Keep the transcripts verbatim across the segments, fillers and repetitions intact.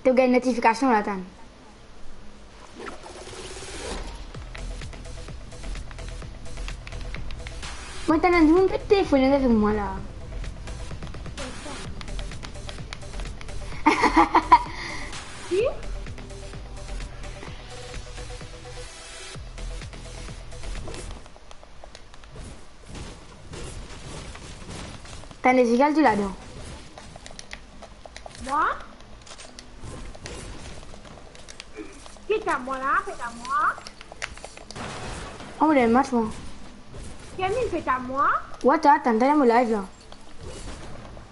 To gagn notifikasion la, tann. Mo tann enn dimoun pe telefonn avek mwa la. Ki? Tann, Ezekiel, to ladan? Mwa? Ki ta mwa la, ki ta mwa? Oh, mo dan match, mwa. Kemi, ki ta mwa? Wa, tann, tann, tann, mo live la.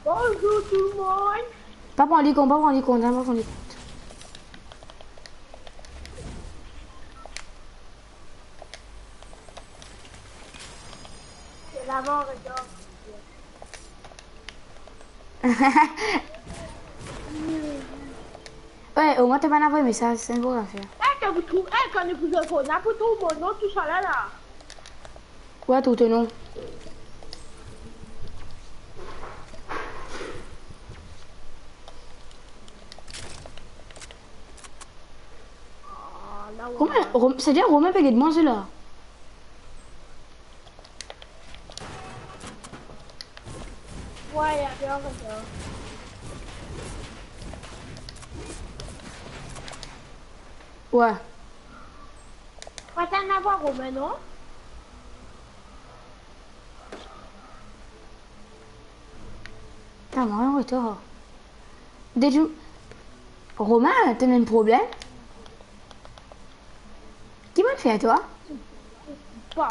Bonzour tou dimoun. Pa pran li kont, pa pran li kont, pa pran li kont. Wey, omwin to pa'nn avoy mesaz, se enn bon zafer. Eh, kan nou trouv, eh, kan nou trouv, nou pou trouv mo non tousala la. Wa, trouv to non. Romain, Rom-, savedir Romain pe get mwa la. Wa, ya, bien, bien. Wa. Pa tann lavwa Romain, non? Tann, mo an retar. Depi Romain, to ena enn problem? Ki mo'nn fer twa? Pa.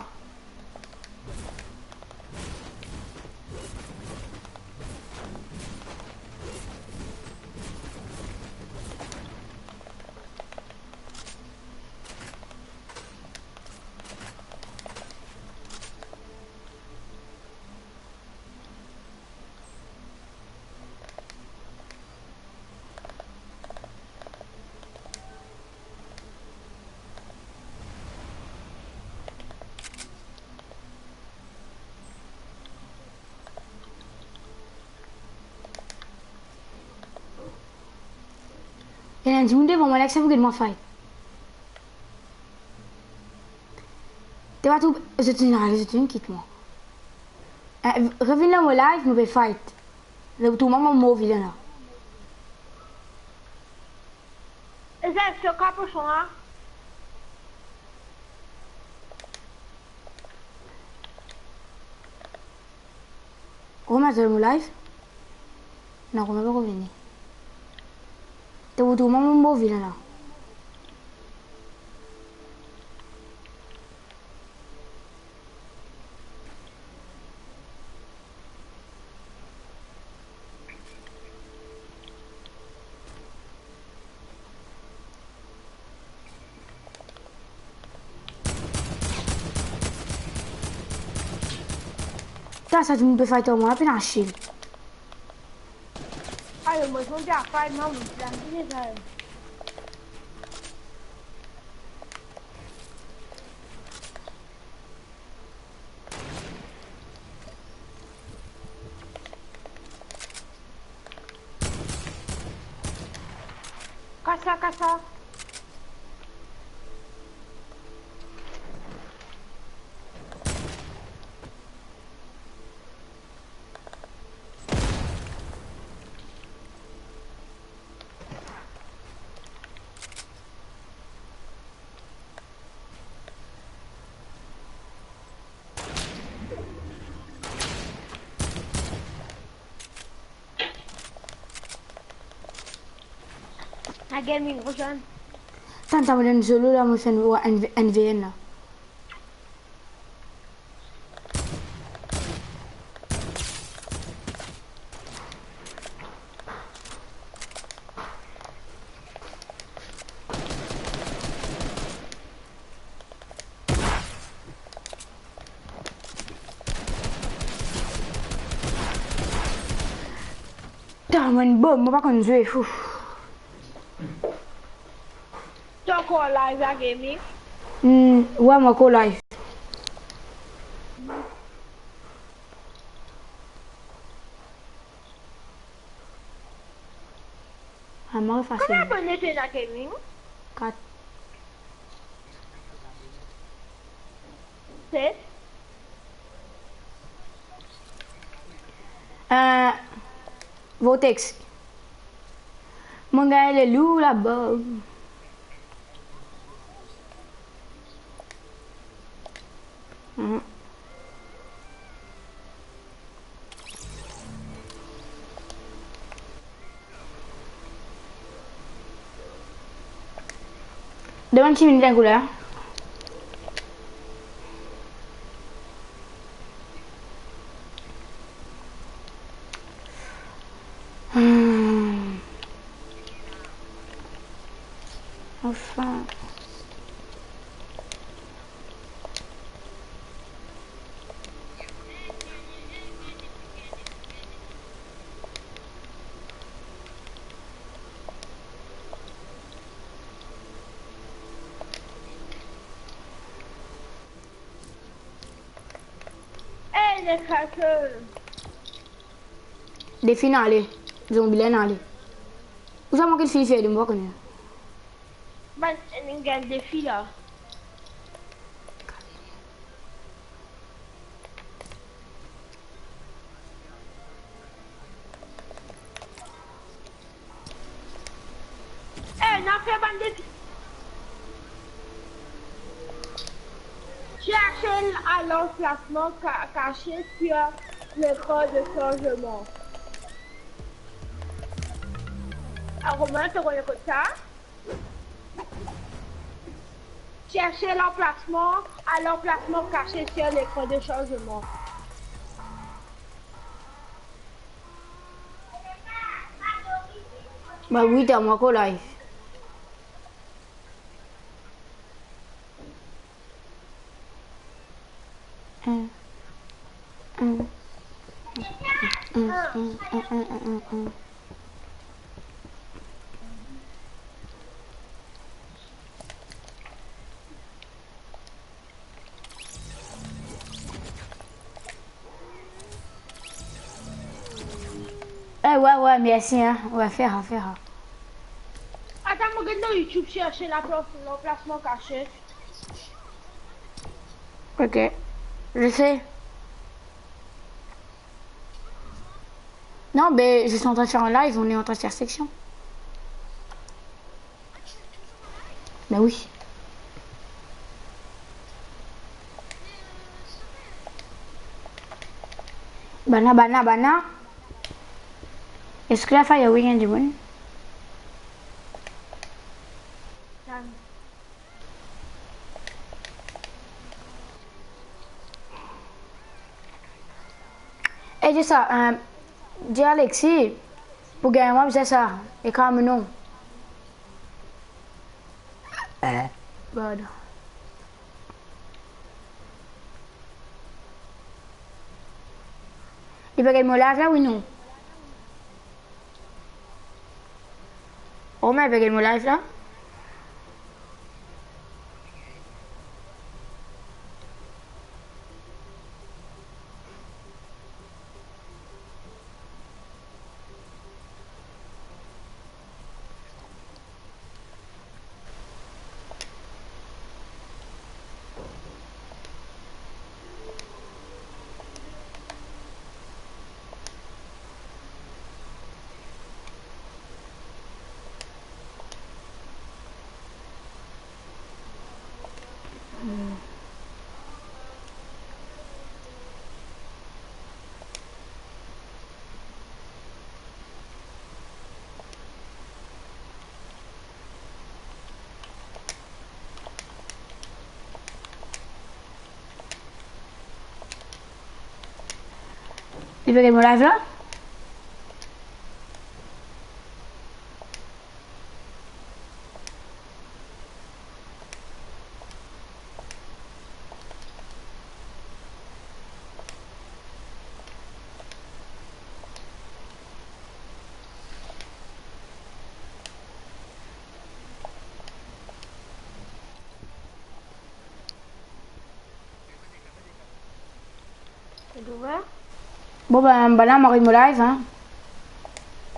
Ena enn dimoun devan mwa la, ki sa pou get mwa fight. To pa trouv, zot inn ale, zot inn kit mwa. Eh, revinn dan mo live, nou pe fight. Zot trouv mwa, mo mor vila la. Eza, esa kaposon la. Romain, to dan mo live? Non, Romain poko vini. To pou trouv mwa, mo mor vila la. Putain, sa dimoun pe fight ar mwa, pena shield. Ayo, mo zot a fight, mwa, mo plan bien sa. Kas sa, kas sa. Lagaming, rezoinn. Tann, tann, mo donn solo la, mo fer enn, enn, enn V N la. Putain, mo enn bom, mo pa konn zwe, ouf. To ankor live la, Gaming? Hmm, wa, mo ankor live. Ah, mwa, fasil. Konbien abone to ena, Gaming? Kat. Set. Euh, Vortex. Mo gagn lelou laba. Mhm. Demann si vinn bien kouler. Hmm. Anfin. Ey, les crackers. Defi inn ale. Zonbi la inn ale. Ou sa manke de fil fer, mo pa kone. Bann, inn gagn defi la. Eh, nou fer bann defi. Cherchez à l'emplacement ca-, caché sur l'écran de changement. Ah, Romain, to konn kot sa? Cherchez l'emplacement, à l'emplacement caché sur l'écran de changement. Ba wi, ta mwa ko live. Eh, ouais, ouais, merci, hein. Ouais, fer, fer. Atann, mo get lor YouTube, cherchez la place, l'emplacement caché. Ok, je sais. Non, ben, je suis en train de faire un live, on est en train de faire section. Ben oui. Banna, banna, banna. Eski la fire wi, ena dimoun? E dir sa, euh, dir Alexis pou gagn mwa bizin sa, ekrir mo nom. Eh. Pardon. Li pe gagn mo live la, wi non? Oh, me pe gagn mo live la? Li pe gagn mo live la? Bon, ben, banna, mo ariv mo live, hein.